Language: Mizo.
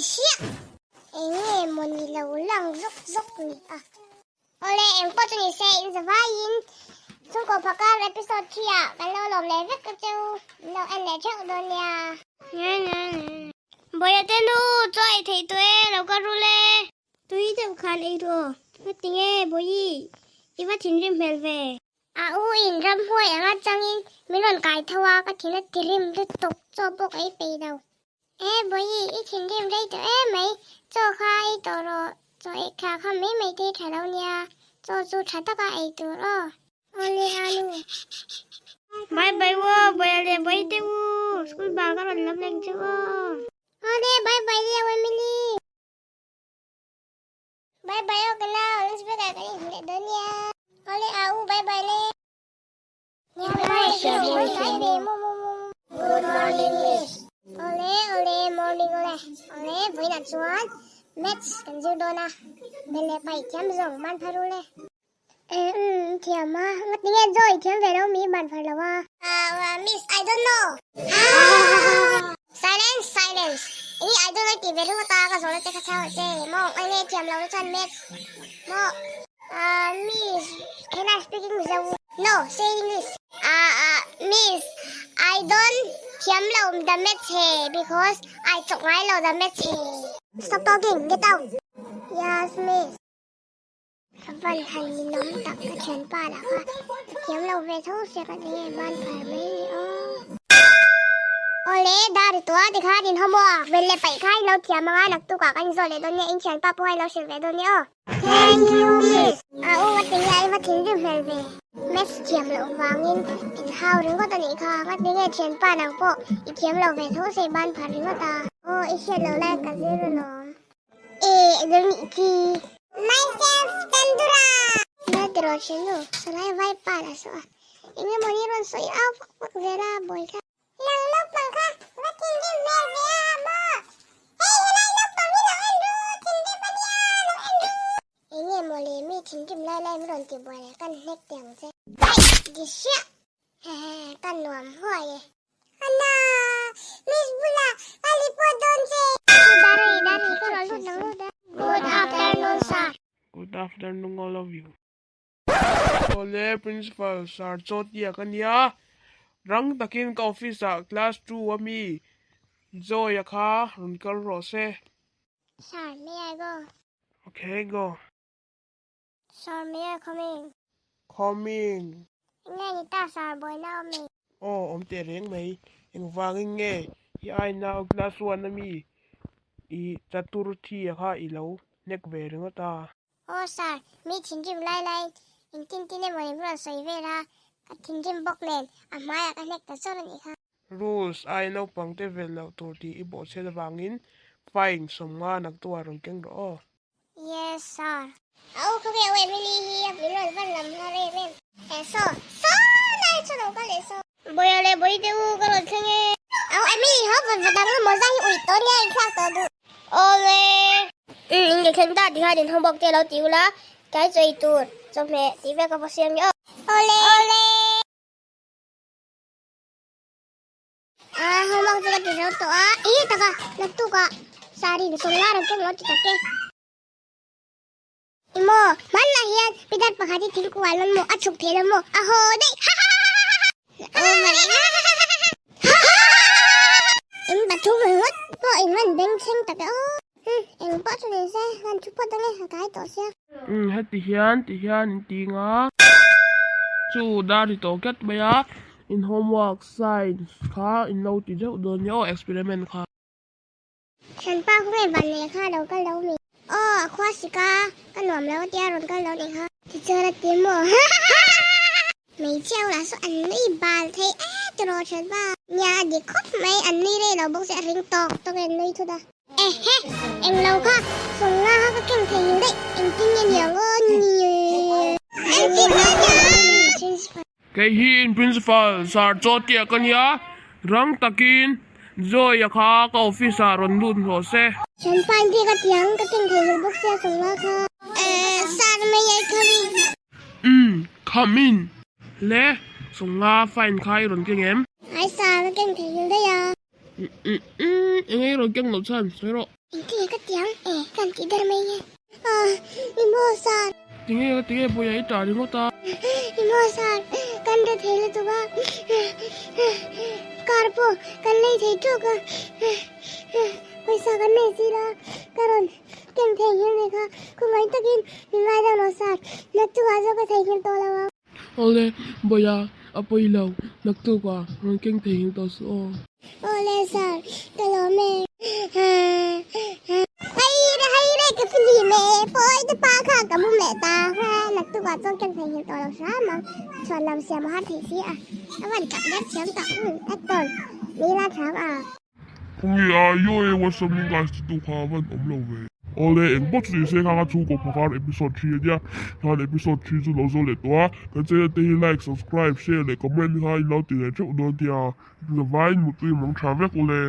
Siah! Eng nge maw ni lo lang zawk zawk ni a? Awle, eng pawh chu ni se, in zavaiin chhungkaw phakar episode 3 ah kan lo lawm leh vek a cheu, in lo en leh theuh dawn nia. Bawia te nu, chaw ei theih tawh e, lo ka rul e. Tui deuh khan ei ru aw. Ngatinge Bawihi, i va thinrim hmel ve. A u in ramhuai anga changin min rawn kai tho a, ka thin a tirim lutuk, chaw pawh ka ei peih lo. E Bawihi, i thinrim rei tawh em mai, chaw kha ei tawh rawh, chaw ei kha kha mai mai te hi tha lo nia, chaw chu tha taka ei tur aw. Awle Anu. Bye bye aw, Bawiha leh Bawihi te u, school bang ka rawn lam leng che aw. Awle bye bye le Emily. Bye bye aw ka nau, lunch break ah kan inhmu leh dawn nia. Awle a u bye bye le. Good morning miss. Awle awle morning awle. Awle vawiinah chuan maths kan zir dawn a, bel leh paih thiam zawng ban phar ru le. Umm thiam a, ngatinge Joy thiam ve lo mi ban phar lo a. Ah miss I don't know. Silence silence enge I don't know tih ve ringawt a ka zawhna te kha chhang che maw enge thiam lo na chuan maths maw. Ah miss can I speak in Mizo no say in English. Ah ah miss I don't thiam lo the maths he because I chawk ngai lo the maths he. Stop talking get out. Yes miss. Ka van han ni nawm tak ka thianpa lah kha ka thiam lo ve tho sia ka ti nge ban phar mai ni aw. Awle dar i tua tikhan in homework vel leh paih kha in lo thiam anga naktuk ah kan inzawh leh dawn nia in thianpa pawh kha in lo hrilh ve dawn nia aw. Thank you miss. A u a ti nge a i va thinrim hmel ve. Maths thiam loh vangin in hau ringawt a nih kha ngati nge thianpa nang pawh i thiam lo ve tho sia i ban phar ringawt a. Aw i hriat loh lai ka zir alawm. E eng nih chi. Myself Chandura. Nia tiraw thiannu salai vai pa la saw a eng emaw ni rawn sawi au vak vak zel a bawi kha. Nang naupang kha va thinrim hmel ve a maw hei helai naupang hi lo en ru thinrim a nia lo en ru. Eng nge maw le mi thinrim lai lai min rawn ti buai leh kan hnek teh ang che. Aih di hriah hehe ka nuam huai e. Anna! Miss bula ka report dawn che. Dari dari ka rawn lut lang lut a. Good afternoon sir. Good afternoon all of you. Awle Principal Sir Chawtia ka nia, rang takin ka office ah class 2 a mi Joy a kha rawn kal rawh se. Sir, may I go? Okay, go. Sir may I come in? Come in. Enge ni ta sir buaina awm e? Aw awm teh reng mai. Engvangin nge i aina class one ami i chatur thi a kha i lo hnek ve ringawt a? Aw sir, mi thinrim lai laiin engtin tin emaw ni rawn sawi vel a, ka thinrim bawk nen a hmaiah ka hnek ta chawr a nih kha. Rules ai naupang te vel loh tur tih i bawhchhiat avangin fine 50 naktuah rawn keng rawh aw. Yes sir. A u khawvel u Emily hi a min rawn van lam hla rem em. Eh saw saw lai chu lo kal leh saw. Bawiha leh Bawihte u ka rawn thleng e. Au Emily ho vawn va dang a mawza hi ui tawh nia inthlak tawh duh. Awle. Umm in ke thleng ta tikhan in homework te lo ti ula tlai chawi tur chawhmeh tih vel ka va siam nge aw. Awle. Awle. A homework chu ka ti zo tawh a. Ih taka naktukah sari in sawmnga rawn keng lo ti tak e. Emaw hmanah hian pitar pakhat hi thingkung ah lawn maw a chhuk thei lo maw a haw daih In pathum ringawt pawh in rawn beng thleng tak e aw. Hm eng pawh chu ni se kan thu phawt ange a kai tawh sia. Umm heti hian ti hian in ti nga chu dar ri tawh ket mai a in homework science kha in lo ti deuh dawn nia aw experiment kha. Thianpa khaw nge van nei kha lo kal lo mi. Aw a khua sik a, ka nuam lo tia rawn kal lo nih kha. Tichuan a ti maw? Hmeichhia ho lah saw an nui bal thei e tiraw thianpa. Nia a dik khawp mai, an nui rei lo bawk se a ring tawk tawk e an nui thut a. Ehe, eng lo kha, sawmnga kha ka keng thei daih, engtin nge ni ang aw ni. Engtin nge ni ang? Kei hi in principal Sir Chawtia ka nia, rang takin Joy-a kha ka office ah rawn lut hlawh se. Thianpa in ti ka tiang ka keng thei hul bawk sia sawmnga kha. Eh, Sir may I come in? Umm, come in. Le, sawmnga fine kha i rawn keng em? Ai Sir, ka keng thei hul daih a. Umm, umm, eng nge i rawn keng loh chhan, sawi rawh. Engtinge ka tiang e ka han tih der mai nge. Ah, i maw sar. Tinge ka tinge bawiha i tah ringawt a. I maw sar, kan re thei lutuk a. Car pawh kan lei thei tawk a. Pawisa kan nei si la, ka rawn keng thei nghil nei kha. Khawngaih takin min ngaidam lo sar, naktukah zawk ka thei nghil tawh lo ang. Awle, bawiha a pawi lo, naktukah rawn keng thei nghil tawh suh aw. Awle sir, ka lawm e. Haire haire ka fihlim e, pawi te pa kha ka mu leh ta. Naktukah chuan keng thei nghil tawh lo hram ang, chhuan lam siam a har thei si a. A van tak der thiam tak, umm actor ni la hram a. Khawnge a, yo e what's up new guys ti tu kha a van awm lo ve. Awle eng pawh chu ni se khang a chhungkaw phakar episode 3 ania khan episode 3 chu lo zo leh tawh a kan channel te hi like subscribe share leh comment kha in lo ti leh theuh dawn tia zavaiin mutui mang tha vek ule.